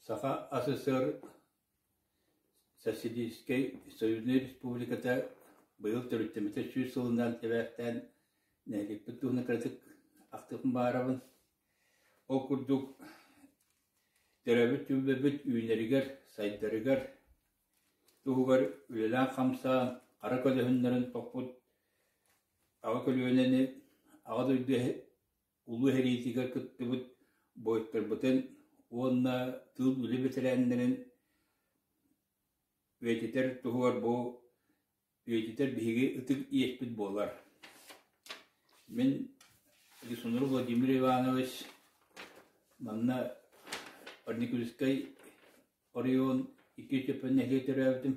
Саха АССР Социалистическай Союзнай Республиката быйыл төрүттэммитэ 100 сылынан сибээстээн нэһилиэкпит туһунан кыратык ахтыахпын баҕарабын. Ол курдук төрөөбүт түөлбэбит үүнэригэр, сайдарыгар туһугар үлэлээн-хамсаан, хара көлөһүннэрин тохпут аҕа көлүөнэни Аҕа дойду Улуу сэриитигэр кыттыбыт буойуттарбытын уонна тыыл үлэ бэтэрээннэрин үйэтитэр туһугар бу үйэтитэр биһиги ытык иэспит буолар. Мин Лисунов Владимир Иванович манна Орникульскай оройуон икки өттүппүн нэһилиэк төрөөбүтүм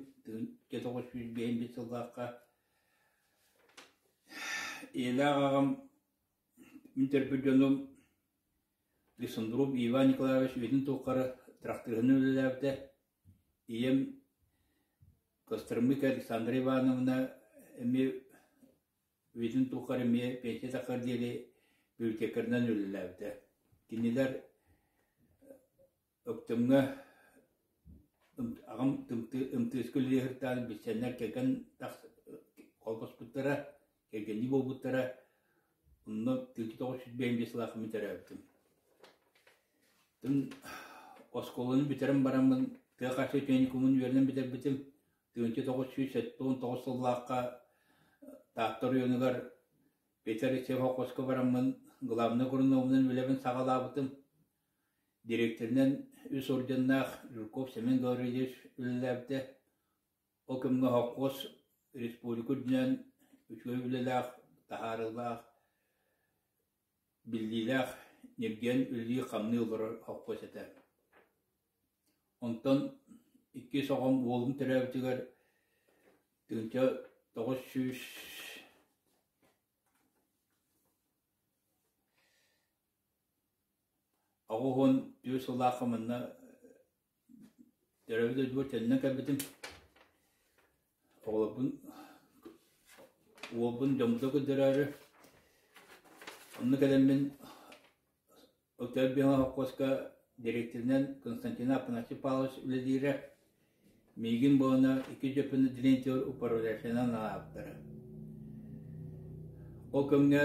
1905 сыллаахха. Ийэлээх аҕам Мин төрөппүт дьонум Лисандров Иван Николаевич үйэтин тухары тракториһынан үлэлээбитэ. Ийэм Костромыка Александра Ивановна эмиэ үйэтин тухары эмиэ пенсия тахсар диэри библиотекарынан үлэлээбитэ. Кинилэр Өктөмҥө аҕам МТС-ка үлэлиэхтээҕин билсэннэр кэргэн холбоспуттара, кэргэннии буолбуттара. Онно 1995 сыллаахха мин төрөөбүтүм. Оскуоланы бүтэрэн бараммын тыа хаһаайыстыбатын техникумун үөрэнэн бүтэрбитим. 1979 сыллаахха Таатта оройуонугар Петр Алексеев холкуоска бараммын главнай агрономунан үлэбин саҕалаабытым. Директорынан үс орденнаах Жирков Семен Гаврильевич үлэлээбитэ. Ол кэмҥэ холкуос республика үрдүнэн үчүгэй үлэлээх, таһаарыылаах, биллиилээх ньиргийэн үлэлии-хамныы олорор холкуос этэ. Онтон иккис оҕом уолум төрөөбүтүгэр 1900 84 сыллаахха манна төрөөбүт дойдубар төннөн кэлбитим. Оҕолорбун, уолбун дьоммутугар көрдөрөөрү. Онно кэлэммин Өктөөп холкуоска дириэктэринэн Константин Афанасьев Павлович үлэлиирэ. Миигин буолана икки дьөппөн отделениетыгар управляющайынан анаабыттара. Ол кэмҥэ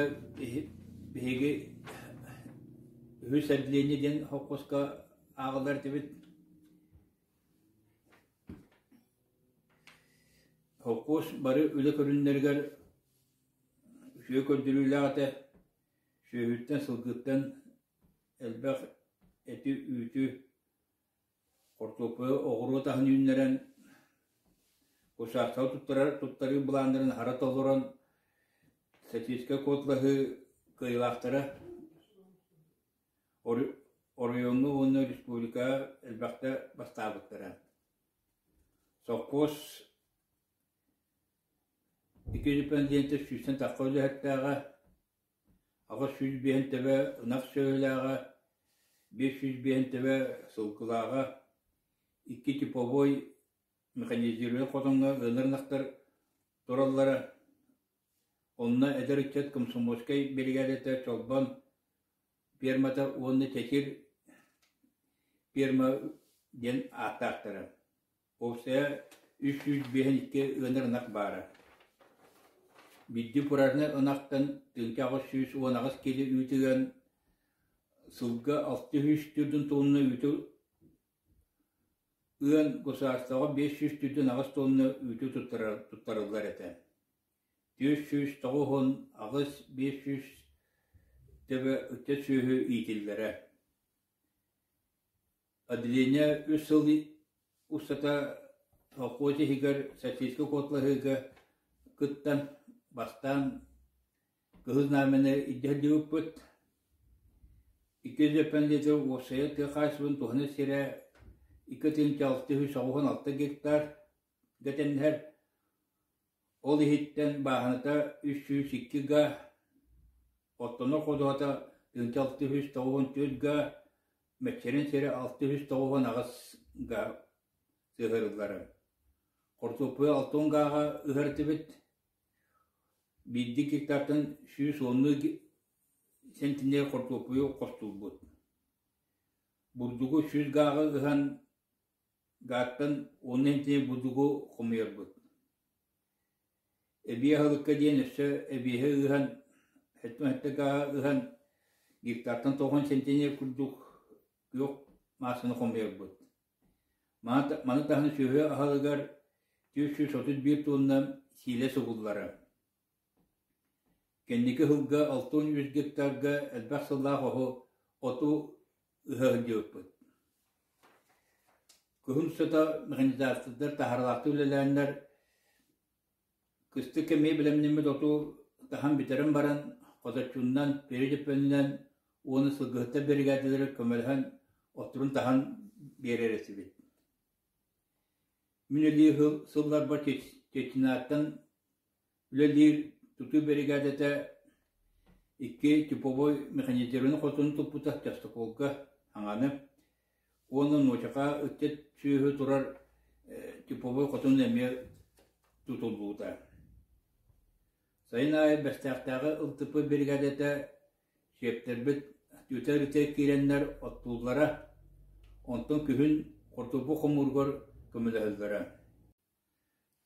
биһиги үһүс отделение диэн холкуоска ааҕыллар этибит. Холкуос бары үлэ көрүҥнэригэр үчүгэй көрдөрүүлээх этэ. Сүөһүттэн, сылгыттан элбэх эти, үүтү Хортуоппуйу оҕуруот аһын үүннэрэн, учаастагы туттарар туттарыы былааннарын аһара толорон, статистика куоталаһыы кыайыылаахтара оройуоҥҥа уонна республикаҕа элбэхтэ бастаабыттара. Сопхуос икки диэнтэ сүүстэн тахса үлэһиттээҕэ, 805 төбө ынах сүөһүлээҕэ, 505 төбө сылгылааҕа, икки типовой механизированнай хотоҥҥо ыанар ынахтар тураллара. Онно эдэр ыччат комсомольскай биригээдэтэ Чолбон пиэрмэтэ уонна Чэчир пиэрмэ диэн ааттаахтара. Уопсайа 352 ыанар ынах баара. Биирдии кураанах ынахтан 1818 киилэ үүт ыан, сылга 604 тонна үүтү ыан, государствоҕа 548 тонна үүтү туттарыллар этэ. 498 500 төбө ыччат сүөһү иитиллэрэ. Отделение үс сыл устата холкуос иһигэр социалистическай куоталаһыыга кыттан, бастаан Кыһыл Знамяны илдьэ сылдьыбыппыт. 250 литр уопсайа тыа хаһаайыстыбатын туһанар сирэ 2696 гектар дэтэннэр. Ол иһиттэн бааһыната 302 га, оттонор ходуһата 1694 га, мэччирэҥ сирэ 698 га сыһыарыллара. Хортуоппуйу 60 гааҕа ыһар этибит. Биирдии гектартан 110 сентинер хортуоппуйу хостуурбут. Бурдугу 100 гааҕы ыһан гааттан уонна интини бурдугу хомуйарбыт. Эбии аһылыкка диэн өссө эбиэһи ыһан, сэттэ гааҕы ыһан гектартан 90 сентинер курдук күөх маассаны хомуйарбыт. Маны таһынан сүөһү аһылыгар 431 туонна сиилэ субуллара. Кэнники сылга 63 гектарга элбэх сыллаах оһу оту ыһа сылдьыбыппыт. Кыһын устата механизатордар таһаарылаахтык үлэлээннэр кыстык эмиэ бэлэмнэммит оту таһан бүтэрэн баран хоточчуннан, передепөнүнэн уонна сылгыһыттар биригээдэлэрэ көмөлөһөн отторун таһан биэрэр этибит. Мин үлэлиир сылларбар Чечняттан үлэлиир тутуу биригээдэтэ икки типовой механизированнай хотону туппута частоколга хаҥаны уонна Нуочака ыччат сүөһү турар типовой хотон эмиэ тутуллубута. Сайын аайы Бэстээхтээҕи ЛТП биригээдэтэ сиэптэрбит түтэ-өрүтэ киирэннэр оттууллара, онтон күһүн хортуоппуй хомууругар көмөлөһөллөрө.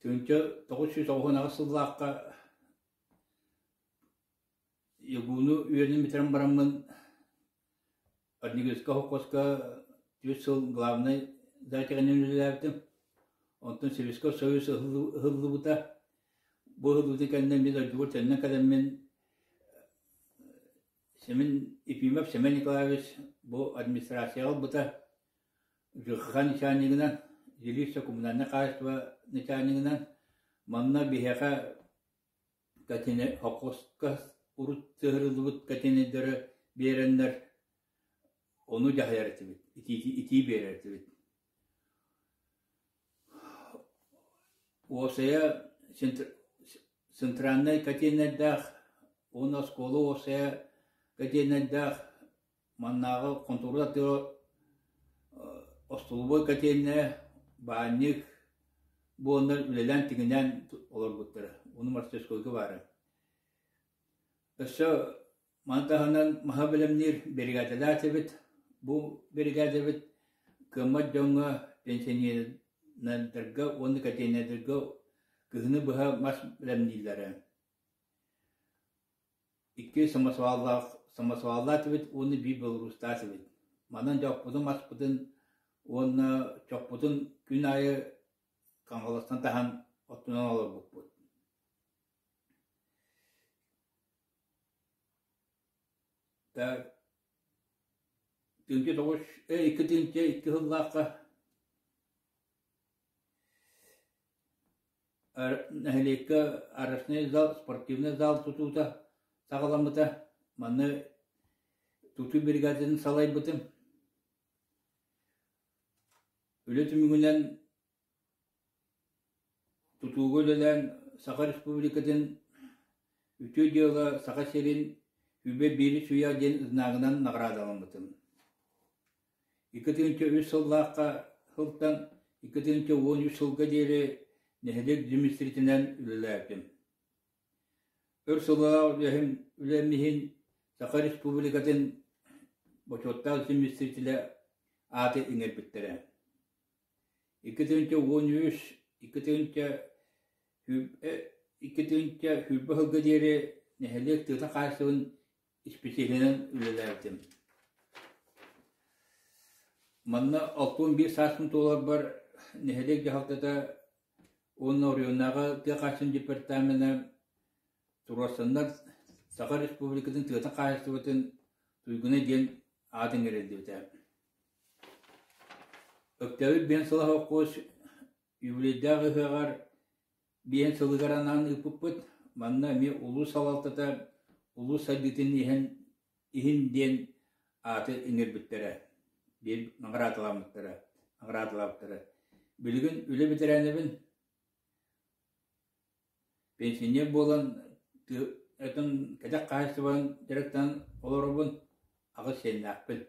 1998 сыллаахха ЯГУ-ну үөрэнэн бүтэрэн бараммын Арнигиска холкуоска түөрт сыл главнай зоотехнигынан үлэлээбитим. Онтон Советскай Союз ыһыллыбыта. Бу ыһыллыбытын кэннэ мин дойдубар төннөн кэлэммин Семен Ефимов Семен Николаевич бу администрацияҕа ылбыта. ЖКХ начальнигынан, жилищно коммунальнай хаһаайыстыба начальнигынан манна биһиэхэ катине холкуоска урут сыһырыллыбыт катинедары биэрэннэр ону дьаһайар этибит, итии биэрэр этибит. Уопсайа центральнай котельнайдаах уонна оскуола уопсайа котельнайдаах маннааҕы хонтуруол аттыгар остолобуой котельная, баанньык буоланнар үлэлээн тигинээн олорбуттара. Ону мастерскойга баара. Өссө маны таһынан маһы бэлэмниир биригээдэлээх этибит. Бу биригээдэбит кыаммат дьоҥҥо, пенсионердарга уонна котельнайдарга кыһыны быһа мас бэлэмнииллэрэ. Икки самосваллаах самосваллаах этибит уонна биир белорустаах этибит. Манан дьоппутун маспытын уонна чохпутун күн аайы Кангаластан таһан оттунан олорбуппут. Так 19 2 сыллаахха Нэһилиэккэ арочнай зал, спортивнай зал тутуута саҕаламмыта. Манна тутуу бригадатын салайбытым. Үлэ түмүгүнэн тутууга үлэлээн Саха Республикатын Үтүө дьыала Саха сирин үбэ биири сүүйэ диэн знагынан наҕараадаламмытым. 2003 сыллаахха сылтан 2013 сылга диэри нэһилиэк дмитритинэн үлэлээбитим. Өр сыллаах үлэм иһин Саха Республикатын бочуоттаах заместителэ ааты иҥэрбиттэрэ. 2013 2020 сылга диэри нэһилиэк тыата хаһаайыстыбатын исписэлииһинэн үлэлээбитим. Манна 61 сааспын туоларбар нэһилиэк дьаһалтата уонна оройуоннааҕы тыа хаһаайыстыбатын департамена туруорсаннар Саха Республикатын тыатын хаһаайыстыбатын туйгуна диэн аат иҥэриллибитэ. Өктөөбүт биэн сыла холкуос юбилейдаах ыһыаҕар биэн сылыгар анаан ыыппыппыт. Манна эмиэ улуус салалтата улуус сайдыытын иһэн иһин диэн ааты иҥэрбиттэрэ, биир наҕараадалаабыттара, наҕараадалаабыттара. Билигин үлэ бэтэрээнэбин, пенсионер буолан этин кэтэх хаһаайыстыбанан дьарыктанан олоробун, аҕыс сиэннээхпин.